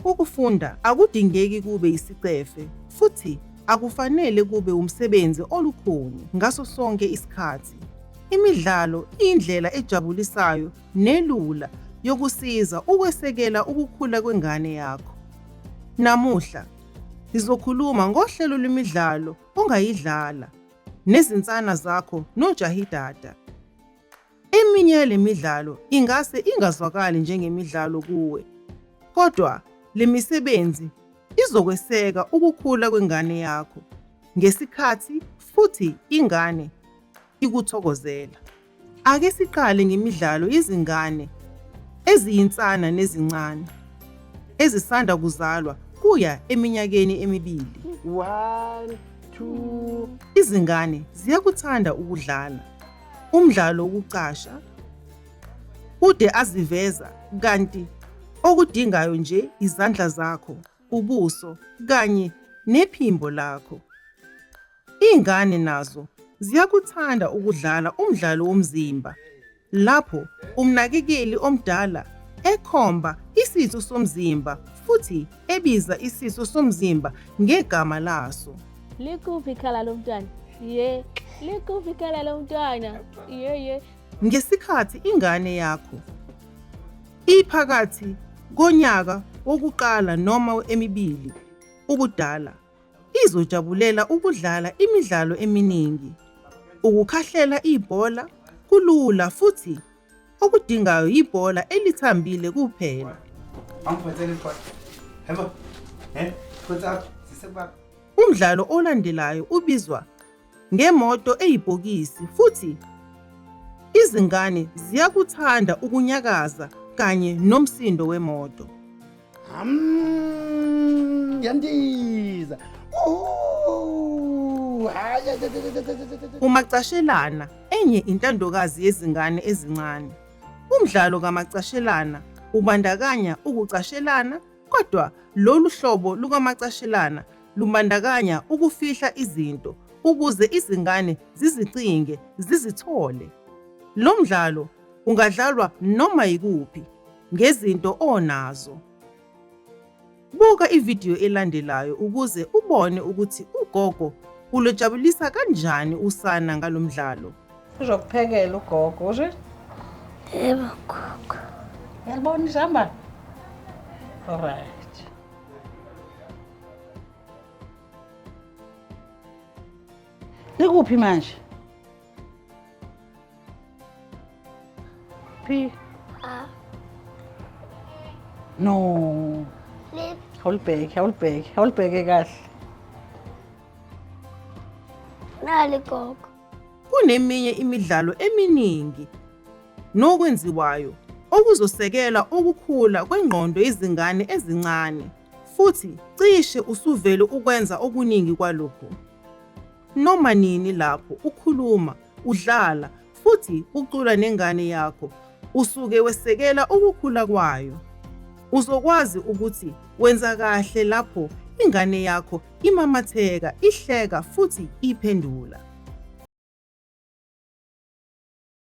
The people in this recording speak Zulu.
Ukufunda akudingeki kube isicefe futhi akufanele kube umsebenzi olukhuni ngaso sonke isikhathi. Imidlalo iyindlela ejabulisayo nelula yokusiza ukwesekela ukukhula kwengane yakho. Namuhla, sizokhuluma ngohlelo lwemidlalo ongayidlala nezinsana zakho nojahidada. Eminye yale midlalo ingase ingazwakali njengemidlalo kuwe, kodwa le misebenzi izokweseka ukukhula kwengane yakho ngesikhathi futhi ingane ikuthokozela. Ake siqale ngemidlalo yezingane eziyinsana nezincane ezisanda kuzalwa kuya eminyakeni emibili. 1 2. Izingane ziyakuthanda ukudlala. Umdlalo wokucasha ude aziveza kanti okudingayo nje izandla zakho, ubuso kanye nephimbo lakho. Iy'ngane nazo ziyakuthanda ukudlala umdlalo womzimba lapho umnakekeli omdala ekhomba isitho somzimba futhi ebiza isitho somzimba ngegama laso. Likuphi ikhala lomntwana? Ye, likuphi ikhala lomntwana? Ye ye. Ngesikhathi ingane yakho iphakathi konyaka wokuqala noma emibili ubudala, izojabulela ukudlala imidlalo eminingi. Ukukhahlela ibhola kulula futhi okudingayo yibhola elithambile kuphela. Umdlalo olandelayo ubizwa ngemoto eyibhokisi futhi izingane ziyakuthanda ukunyakaza kanye nomsindo wemoto. Yandiza. Umacashelana enye intandokazi yezingane ezincane. Umdlalo kamacashelana ubandakanya ukucashelana kodwa lolu hlobo lukamacashelana lubandakanya ukufihla izinto ukuze izingane zizicinge zizithole. Lo mdlalo ungadlalwa noma yikuphi ngezinto onazo. Buka ividiyo elandelayo ukuze ubone ukuthi ugogo ulujabulisa kanjani usana ngalo mdlalo. Uzokuphekela ugogo, uzwe? Yebo, gogo. Uyalibona izambane? Alright. Likuphi manje? P. A. No. Lip. Awulibheke, awulibheke, awulibheke kahle. Nali gogo. Kuneminye imidlalo eminingi nokwenziwayo okuzosekela ukukhula kwengqondo yezingane ezincane futhi cishe usuvele ukwenza okuningi kwalokhu. Noma nini lapho ukhuluma, udlala futhi ucula nengane yakho, usuke wesekela ukukhula kwayo. Uzokwazi ukuthi wenza kahle lapho ingane yakho imamatheka, ihleka futhi iphendula.